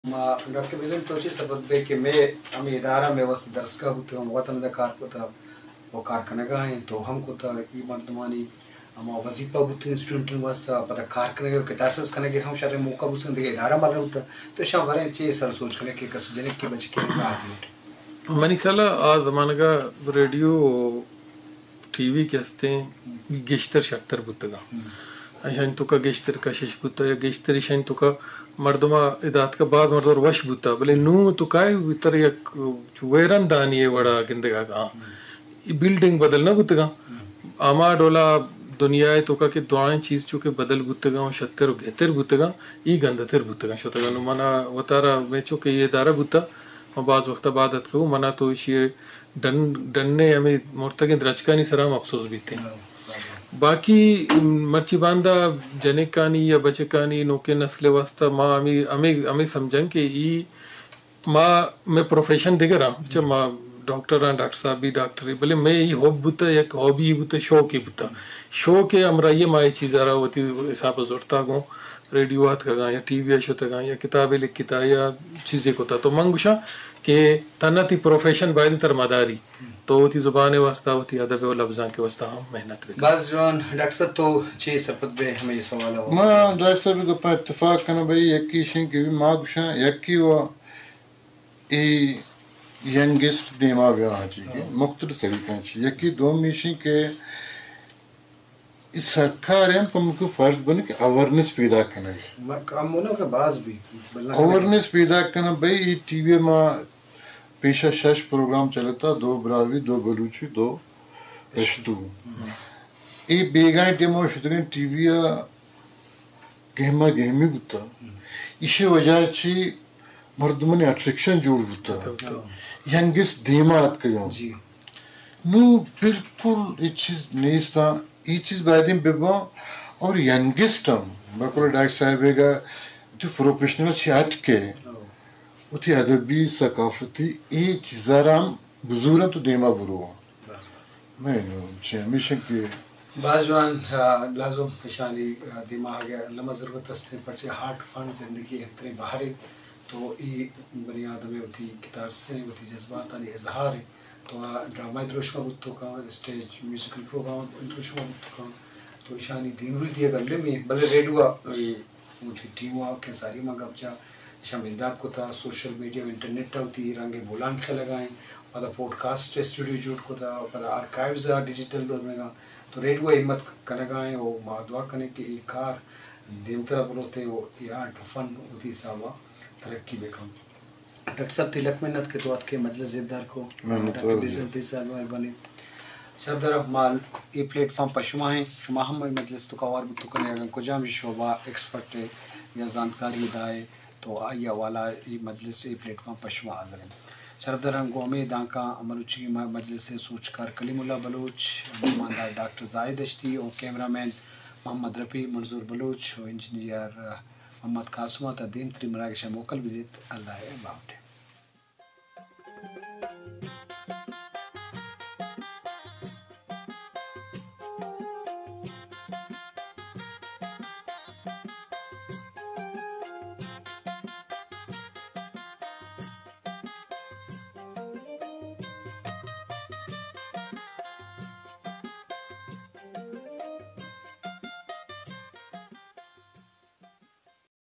ما ڈاکٹر بزم تو چی سبب بے کہ مئے ہمے ادارہ مئے واسطہ درسگاہ بوتگ، ہم وطن دا کار کتا و کار کنگا ہیں تو ہم کتا ای مردمانی ہما وظیفہ بوتگ اسٹوڈنٹن واسطہ، پدا کار کنگے و کتارسز کنگے ہم شر موقع بوتگ، دگہ ادارہ مر بوتا۔ تو شاں بارے چی سر سوچ کنگے کہ کس جنک کے بچ کے کار بوت؟ منی خیال آ زمانگا ریڈیو ٹی وی کہ ہستیں، گیشتر شرتر بوتگاں۔ ایشانی توکا گیشتر کشش بوتا یا گیشتر ایشانی توکا مردم ء ادا اتکا، باز مردم وش بوتا، بلے نوں تو کائے تر یک ویران دانی ء وڑا گندگا کاں۔ ای بلڈنگ بدل نہ بوتگاں۔ ہما ڈولا دنیا ء توکا کہ دوائیں چیز چو کہ بدل بوتگاں و شتر و گہتر بوتگاں، ای گندتر بوتگاں شتگاں۔ نوں منا وتارا میں چو کہ یہ ادارہ بوتا، ما باز وقت بعد اتکو، منا تو ایشی ڈن، ڈن ء ہمے مرتگیں درچکانی سرا ہم افسوس بیتیں۔ باقی مرچی باندا جنکانی یا بچکانی نوکیں نسل ء واسطہ ما ہمے، ہمے، ہمے سمجھاں کہ ای ما، مئے پروفیشن دگر آں، چہ ما ڈاکٹر آں، ڈاکٹر صاحب بھی ڈاکٹر ہیں، بلے مئے ای حب بوتا، یک ہابی بوتا، شوقے بوتا۔ شوق ء ہمراہی ء ما اے چیز ء را وتی حساب ء زرتا گوں۔ ریڈیو آتکگاں یا ٹی وی ء شتگاں یا کتابے لکھتا یا چیزے کتا۔ تو من گوشاں کہ تھنا تئی پروفیشن باید انت تر مداری، تو وتی زبان ء واسطہ، وتی ادب ء لبزانک ء واسطہ ہم محنت بکن۔ باز جوان۔ ڈاکٹر صاحب تو چے سرپد بے ہمے سوال ء؟ ما ڈاکٹر صاحب ء گپاں اتفاق کناں بھئی، یکی ایشیں کہ ما گوشاں، یکی و اے ینگسٹ دیما بیا ہاں چی کہ مختلف طریقہ چی۔ یکی دوم ایشیں کہ اے سرکار ہم پہ مکو فرض بنے کہ اویرنس پیدا کنگ۔ م-، کم نہ کہ باز بھی، بلکہ اویرنس پیدا کنگ بھئی، اے ٹی وی ما پیشہ شش پروگرام چلتا، دو براہوئی، دو بلوچی، دو پشتو۔ اے بیگاہیں ٹیم ء شتگیں ٹی وی ء گہما گہمی بوتا۔ ایشی وجہ چی مردمانی اٹریکشن جوڑ بوتا۔ ینگسٹ دیما اتکگاں۔ جی۔ نوں بالکل اے چیز نیست آں، اے چیز بایدیں بباں اور ینگسٹ ہم، بقول ڈاکٹر صاحب ء گا تو پروفیشنل چی ہٹ کے، وتی ادبی، ثقافتی اے چیزا را ہم بزوراں تو دیما برواں۔ میں نوں چہ ہمیشہ کہ باز جوان، آ، لازم اشانی، آ، دیما آگے لمہ ضرورت است، پرچے ہارٹ فنڈ زندگی ہمتریں بہرے، تو اے بنی آدم وتی کتار سے وتی جذباتانی اظہار ہے۔ تو آ ڈرامہ دروشم بوت تو کاں، اسٹیج میوزیکل پروگرام دروشم بوت تو کاں، تو ایشانی دیمروی دیگ المی، بلے ریڈیو ء اے وتی ٹیم ء کہ ساری ما گپ جا ایشاں بندات کتا، سوشل میڈیا و انٹرنیٹ ء وتی رنگ ء بولان کلگا ایں، پدا پوڈکاسٹ اسٹوڈیو جوڑ کتا، پدا آرکائیوز ء ڈیجیٹل دورنگا، تو ریڈیو ء ہمت کنگا ایں و ما دعا کنیں کہ اے کار دیمترا بروتے و اے آرٹ و فن وتی حسابا ترقی بکن۔ ڈاکٹر صاحب، تئی لک منت کہ تو اتکے مجلس زیبدار کو۔ منت ڈاکٹر وار بیزم، تئی زیادہ مہربانی۔ شرفدار، ما اے پلیٹ فارم پہ شما ہیں، شما ہم اے مجلس تو ہوار بوت کنے، اگر کجام بھی شعبہ ایکسپرٹ ہے یا زانتکاری دائے تو آئی حوالہ اے مجلس، اے پلیٹ فارم پہ شما حاضر ہیں۔ شرفدار، گوں ہمے دانکاں مروچی مجلس سوچکار کلیم اللہ بلوچ، مہماندار ڈاکٹر زاہد اشتی اور کیمرہ مین محمد رفیع، منظور بلوچ و انجینئر محمد قاسم ء تا دیمتری مراگش ء موکل بدیت۔ اللہ ء باہوٹ۔